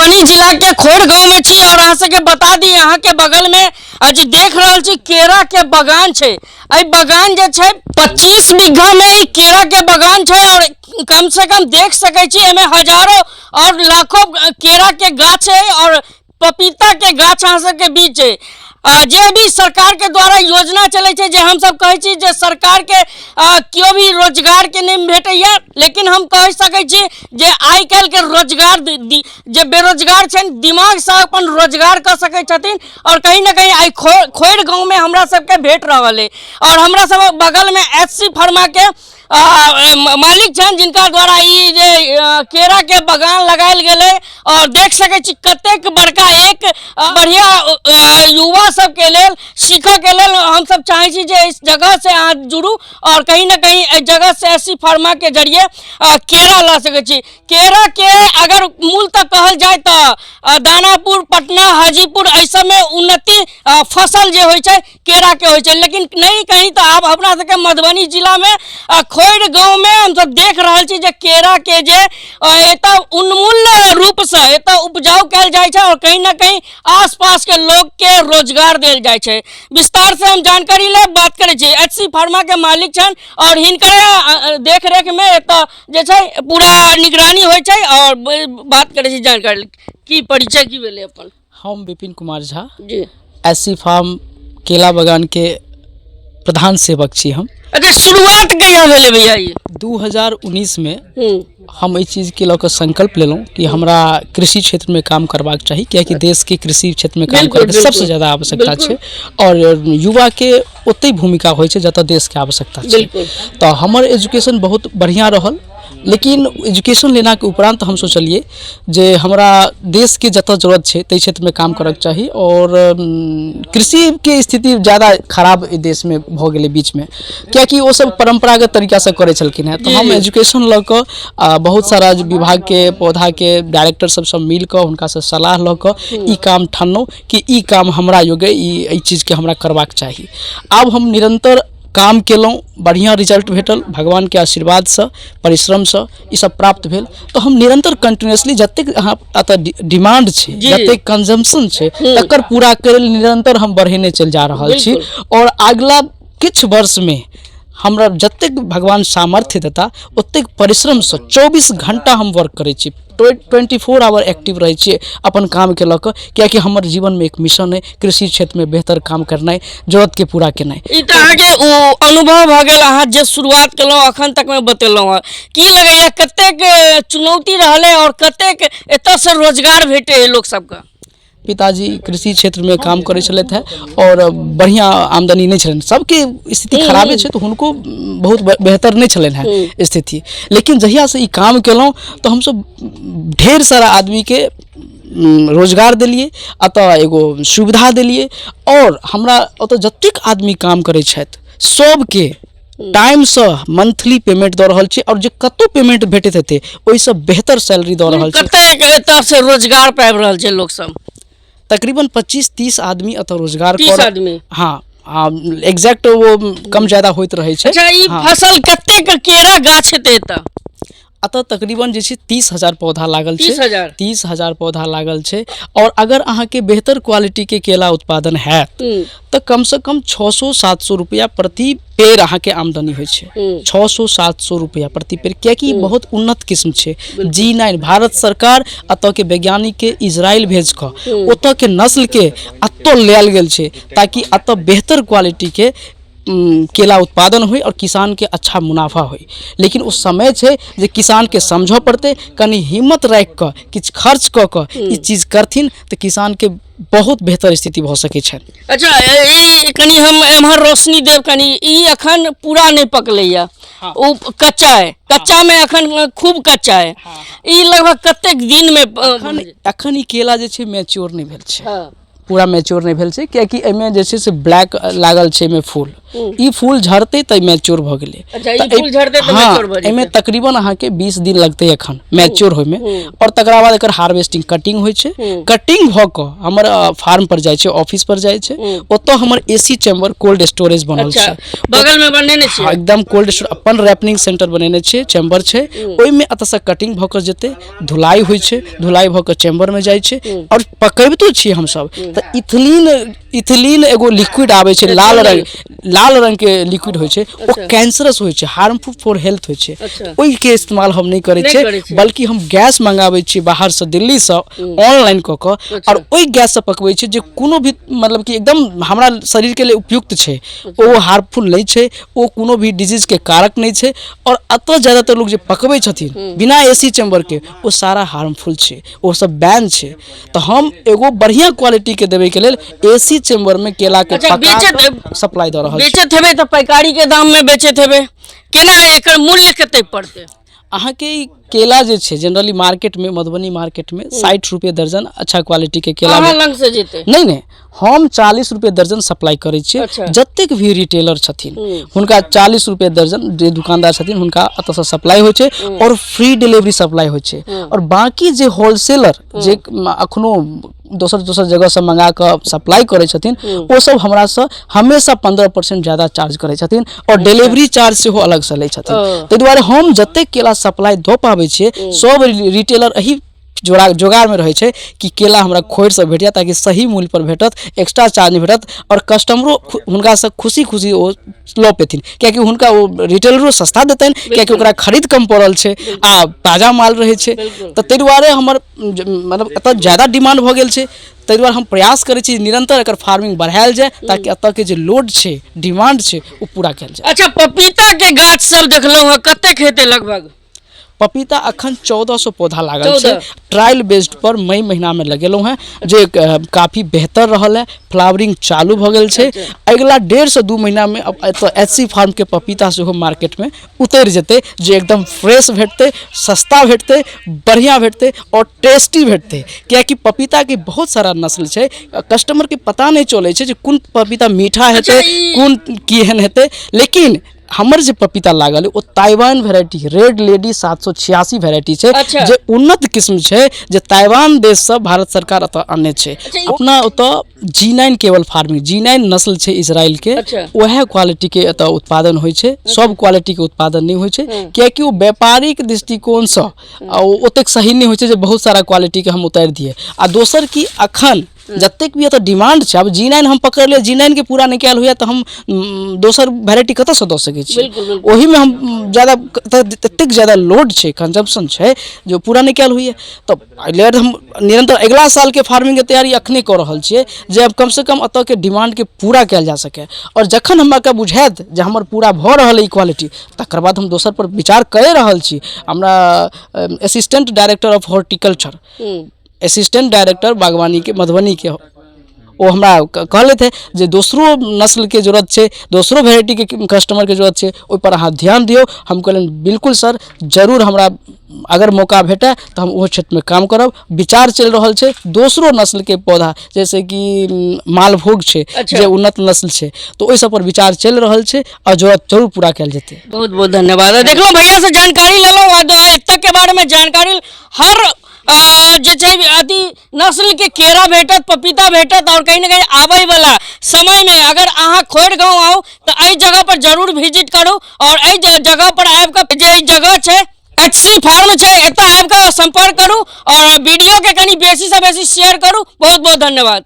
मधुबनी जिला के खोर गांव में छी और अहाँ सबके बता दी अहाँ के बगल में आज देख रहल छी केरा के बगान छै। एहि बगान जे छै 25 बीघा में ई केरा के बगान छै और कम से कम देख सकै छी एमे हजारों और लाखों केरा के गाछ है और पपीता के गाछ अहाँ सबके बीच है। जे भी सरकार के द्वारा योजना चलै छै, जे हम सब कहै छी जे सरकार के केओ भी रोजगार के नहि भेटैया, लेकिन हम कहि सकै छी जे आइ काल्हि के रोजगार जे बेरोजगार छनि दिमाग से अपन रोजगार कऽ सकै छथिन और कहीं ना कहीं आइ खोर गाँव में हमरा सबके भेट रहल है। और हमरा सब बगल में एच सी फार्मा के मालिक छनि, जिनका द्वारा ई जे केरा के बगान लगायल गेलै और देख सकै छी कतेक बड़का एक बढ़िया युवा सबके लेल सीखऽ के लेल हम सब चाहै छी जे इस जगह से अहाँ जुड़ू और कहीं ना कहीं एहि जगह से एस सी फार्मा के जरिए केरा लऽ सकै छी। केरा के अगर मूलतः कहल जाय तऽ दानापुर, पटना, हाजीपुर एहि सबमे उन्नति फसल जे होइ छै केरा के होइ छै, लेकिन नहीं कहीं तऽ आब अपना सबके मधुबनी जिलामे खोर गाँवमे हमसब देख रहल छी जे केरा के जे एतऽ उन्मूल्य रूपसँ एतऽ उपजाउ कयल जाइ छै और कहीं ना कहीं आसपास के लोग के रोजगार देल जाइ छै। विस्तार से हम जानकारी ले बात करै छी। एच सी फार्मा के मालिक छनि और हिनकर देख रेख में एतऽ जे छै पूरा निगरानी होइ छै और बात करै छी जानकारी की परिचय की भेलै अपन। हम Vipin Kumar Jha ji, S C farm केला बगान के प्रधान सेवक छी हम। अच्छा, शुरुआत कहिया भेलै भैया ई? 2019 में हम एहि चीजके लऽ कऽ संकल्प लेलहुँ कि हमरा कृषि क्षेत्रमे काम करबाक चाही, कियाकि देशके कृषि क्षेत्रमे काम करैके सबसँ ज्यादा आवश्यकता छै और युवाके ओतहि भूमिका होइ छै जतऽ देशके आवश्यकता छै। तऽ हमर एजुकेशन बहुत बढ़िआँ रहल, लेकिन एजुकेशन लेलाके उपरान्त हम सोचलियै जे हमरा देशके जतऽ जरूरत छै ताहि क्षेत्रमे काम करऽके चाही और कृषिके स्थिति ज्यादा खराब एहि देशमे भऽ गेलै बीचमे, कियाकि ओ सब परम्परागत तरीकासँ करै छलखिन हेँ। तऽ हम एजुकेशन लऽ कऽ आ बहुत सारा विभागके पौधाके डायरेक्टर सबसँ मिल कऽ हुनकासँ सलाह लऽ कऽ ई काम ठानलहुँ कि ई काम हमरा योग्य, ई एहि चीजके हमरा करबाक चाही। आब हम निरन्तर काम केलहुँ, बढ़िआँ रिजल्ट भेटल, भगवानके आशीर्वादसँ परिश्रमसँ ई सब प्राप्त भेल। तऽ हम निरन्तर कंटिन्यूसली जतेक अहाँ एतऽ डिमांड छै, जतेक कंजम्पशन छै, तकर पूरा करै लेल निरन्तर हम बढ़ेने चलि जा रहल छी। और अगिला किछु वर्षमे हमरा जतेक भगवान सामर्थ्य देता ओतेक परिश्रमसँ 24 घंटा हम वर्क करै छी, 24 आवर एक्टिव रहै छियै अपन कामके लऽ कऽ, कियाकि हमर जीवनमे एक मिशन अइ कृषि क्षेत्रमे बेहतर काम करनाइ, जरूरतके पूरा केनाइ। ई तऽ अहाँके ओ अनुभव भऽ गेल, अहाँ जे शुरुआत केलहुँ अखन तकमे बतेलहुँ हँ। की लगैए कतेक चुनौती रहलै और कतेक एतऽसँ रोजगार भेटै है लोक सबके? पिताजी कृषि क्षेत्रमे काम करै छलथि हेँ आओर बढ़िआँ आमदनी नहि छलनि, सबके स्थिति खराबे छै तऽ हुनको बहुत बेहतर नहि छलनि हेँ स्थिति। लेकिन जहियासँ ई काम केलहुँ तऽ हमसब ढेर सारा आदमीके रोजगार देलियै, एतऽ एगो सुविधा देलियै और हमरा ओतऽ जतेक आदमी काम करै छथि सबके टाइमसँ मंथली पेमेंट दऽ रहल छी और जे कतौ पेमेंट भेटैत हेतै ओहिसँ बेहतर सैलरी दऽ रहल छी। कतेक एतऽसँ रोजगार पाबि रहल छै लोक सब? तकरीबन 25-30 आदमी एतऽ रोजगार 30 आदमी? हाँ, एग्जैक्ट वो कम ज्यादा होइत रहै छै। अच्छा, ई फसल कतेक केरा गाछ हेतै एतऽ? एतऽ तकरीबन जे छै 30,000 पौधा लागल छै। 30,000? 30,000 पौधा लागल छै और अगर अहाँके बेहतर क्वालिटीके केला उत्पादन हैत तऽ कमसँ कम 600-700 रुपैआ प्रति पेड़ अहाँके आमदनी होइ छै। 600-700 रुपैआ प्रति पेड़, कियाकि ई बहुत उन्नत किस्म छै। G9 Bharat सरकार एतऽके वैज्ञानिकके इजराइल भेज कऽ ओतऽके नस्लके एतऽ लायल गेल छै ताकि एतऽ बेहतर क्वालिटीके केला उत्पादन होइ और किसानके अच्छा मुनाफा होइ। लेकिन ओ समय छै जे किसानके समझऽ पड़तै, कनि हिम्मत राखि कऽ किछु खर्च कऽ कऽ ई चीज करथिन तऽ किसानके बहुत बेहतर स्थिति भऽ सकै छनि। अच्छा, ई कनि हम एम्हर रोशनी देब कनि, ई अखन पूरा नहि पकलैया, ओ कच्चा है, कच्चा में अखन खूब कच्चा है। ई लगभग कतेक दिन में अखन ई केला जे छै मैच्योर नहि भेल छै, पूरा मैच्योर नहि भेल छै, कियाकि एहिमे जे छै से ब्लैक लागल छै एहिमे फूल। ई फूल झड़तै तऽ मैच्योर भऽ गेलै। अच्छा, ई तऽ फूल झड़तै तऽ हँ, मैच्योर भऽ जेतै। एहिमे तकरीबन अहाँके 20 दिन लगतै एखन मैच्योर होइमे, आओर तकरा बाद एकर हार्वेस्टिंग कटिंग होइ छै। कटिंग भऽ कऽ हमर फार्म पर जाइ छै, ऑफिस पर जाइ छै, ओतऽ हमर एसी चैम्बर कोल्ड स्टोरेज बनल छै। बगल में बनेने छियै? हँ, एकदम कोल्ड स्टोर अपन रैपनिंग सेंटर बनेने छियै, चैम्बर छै ओहिमे। एतऽसँ कटिंग भऽ कऽ जेतै, धुलाई होइ छै, धुलाई भऽ कऽ चैम्बरमे जाइ छै। आओर पकबितो छियै हमसभ तऽ इथिलीन एगो लिक्विड आबै छै, लाल रंग, लाल रंगके लिक्विड होइ छै, ओ कैंसरस होइ छै, हार्मफुल फॉर हेल्थ होइ छै। ओहिके इस्तेमाल हम नहि करै नहि करै छियै, छियै। बल्कि हम गैस मंगाबै छियै बाहरसँ, दिल्लीसँ ऑनलाइन कऽ कऽ, आओर ओहि गैससँ पकबै छियै जे कोनो भी मतलब कि एकदम हमरा शरीरके लिए उपयुक्त छै, ओ हार्मफुल नहि छै, ओ कोनो भी डिजीजके कारक नहि छै। आओर एतऽ ज्यादातर लोक जे पकबै छथिन बिना एसी चैम्बरके, ओ सारा हार्मफुल छै, ओ सब बैन छै। तऽ हम एगो बढ़िआँ क्वालिटीके देबैके लेल एसी चैम्बरमे केलाके पका कऽ सप्लाई दऽ रहल छी। बेचैत हेबै तऽ पैकारी के दाम में बेचैत हेबै, केना एकर मूल्य कते पड़तै? अहाँके ई केला जे छै जनरली मार्केटमे, मधुबनी मार्केटमे 60 रुपये दर्जन अच्छा क्वालिटीके केला। अहाँ लग से जेतै? नहि नहि, हम 40 रुपये दर्जन सप्लाई करै छियै। जतेक भी रिटेलर छथिन हुनका 40 रुपये दर्जन, जे दुकानदार छथिन हुनका एतऽसँ सप्लाई होइ छै आओर फ्री डिलीवरी सप्लाई होइ छै। आओर बाँकी जे होलसेलर जे अखनो दोसर दोसर जगहसँ मंगा कऽ सप्लाई करै छथिन, ओ सब हमरासँ हमेशा 15% ज्यादा चार्ज करै छथिन आओर डिलीवरी चार्ज सेहो अलगसँ लै छथिन। ताहि दुआरे हम जतेक केला सप्लाई दऽ पाबै छियै, सब रिटेलर एहि जोड़ा जोगाड़मे रहै छै कि केला हमरा खोरिसँ भेट जायत, ताकि सही मूल्य पर भेटत, एक्स्ट्रा चार्ज नहि भेटत आओर कस्टमरो हुनकासँ खुशी खुशी ओ लऽ पेथिन, कियाकि हुनका ओ रिटेलरो सस्ता देतनि, कियाकि ओकरा खरीद कम पड़ल छै आ ताजा माल रहै छै। तऽ ताहि दुआरे हमर मतलब एतऽ ज्यादा डिमांड भऽ गेल छै। ताहि दुआरे हम प्रयास करै छी निरन्तर एकर फार्मिंग बढ़ायल जाय, ताकि एतऽके जे लोड छै, डिमांड छै, ओ पूरा कयल जाय। अच्छा, पपीता के गाछ सब देखलहुँ हँ, कतेक हेतै लगभग? पपीता अखन 1400 पौधा लागल छै। 14। ट्रायल बेस्ड पर मई महीनामे लगेलहुँ हेँ, जे काफी बेहतर रहल है, फ्लावरिंग चालू भऽ गेल छै। अगिला 1.5 से 2 महीनामे अब एतऽ एच सी फार्मके पपीता सेहो मार्केटमे उतरि जेतै, जे एकदम फ्रेश भेटतै, सस्ता भेटतै, बढ़िआँ भेटतै आओर टेस्टी भेटतै, कियाकि पपीताके बहुत सारा नस्ल छै, कस्टमरके पता नहि चलै छै जे कोन पपीता मीठा हेतै, कोन केहन हेतै। लेकिन हमर जे पपीता लागल ओ Taiwan variety red lady 786 variety छै, जे उन्नत किस्म छै, जे ताइवान देशसँ भारत सरकार एतऽ अनने छै। अपना ओतऽ जी9 केवल फार्मिंग, जी9 नस्ल छै इसराइलके, वएह क्वालिटीके एतऽ उत्पादन होइ छै। सब क्वालिटीके उत्पादन नहि होइ छै, कियाकि ओ व्यापारिक दृष्टिकोणसँ ओ ओतेक सही नहि होइ छै जे बहुत सारा क्वालिटीके हम उतारि दियै। आ दोसर कि अखन जतेक भी एतऽ डिमांड छै, आब जी9 हम पकड़लियै, जी9 के पूरा नहि कयल होइए तऽ हम दोसर वेराइटी कतऽसँ दऽ सकै छी? ओहिमे हम ज्यादा एतेक ज्यादा लोड छै, कंजम्पशन छै, जे पूरा नहि कयल होइए। तऽ एहि लेल हम निरन्तर अगिला सालके फार्मिंगके तैयारी अखने कऽ रहल छियै, जे आब कमसँ कम एतऽके डिमांडके पूरा कयल जा सकै। आओर जखन हमरा बुझायत जे हमर पूरा भऽ रहल अइ क्वालिटी, तकर बाद हम दोसर पर विचार कए रहल छी। हमरा assistant director of horticulture, assistant director बागवानीके मधुबनीके, ओ हमरा कहलथि हे जे दोसरो नस्लके जरूरत छै, दोसरो वेराइटीके कस्टमरके जरूरत छै, ओहिपर अहाँ ध्यान दियौ। हम कहलियनि बिल्कुल सर, जरूर, हमरा अगर मौका भेटय तऽ हम ओहो क्षेत्रमे काम करब। विचार चलि रहल छै दोसरो नस्लके पौधा, जैसे कि मालभोग छै, जे उन्नत नस्ल छै, तऽ ओहि सब पर विचार चलि रहल छै आ जरूरत जरूर पूरा कयल जेतै। बहुत बहुत धन्यवाद। देखलहुँ भैया से जानकारी लेलहुँ आ एतऽ के बारे में जानकारी, हर जे छै अथी नस्ल के केरा भेटत, पपीता भेटत। और कहीं ना कहीं आबै वाला समय में अगर अहाँ खोर गाँव आउ तऽ एहि जगह पर जरूर विजिट करू और एहि जगह पर आबि कऽ, जे ई जगह छै एच सी फार्म छै, एतऽ आबि कऽ संपर्क करू और वीडियो के कनि बेसी से बेसी शेयर करू। बहुत बहुत धन्यवाद।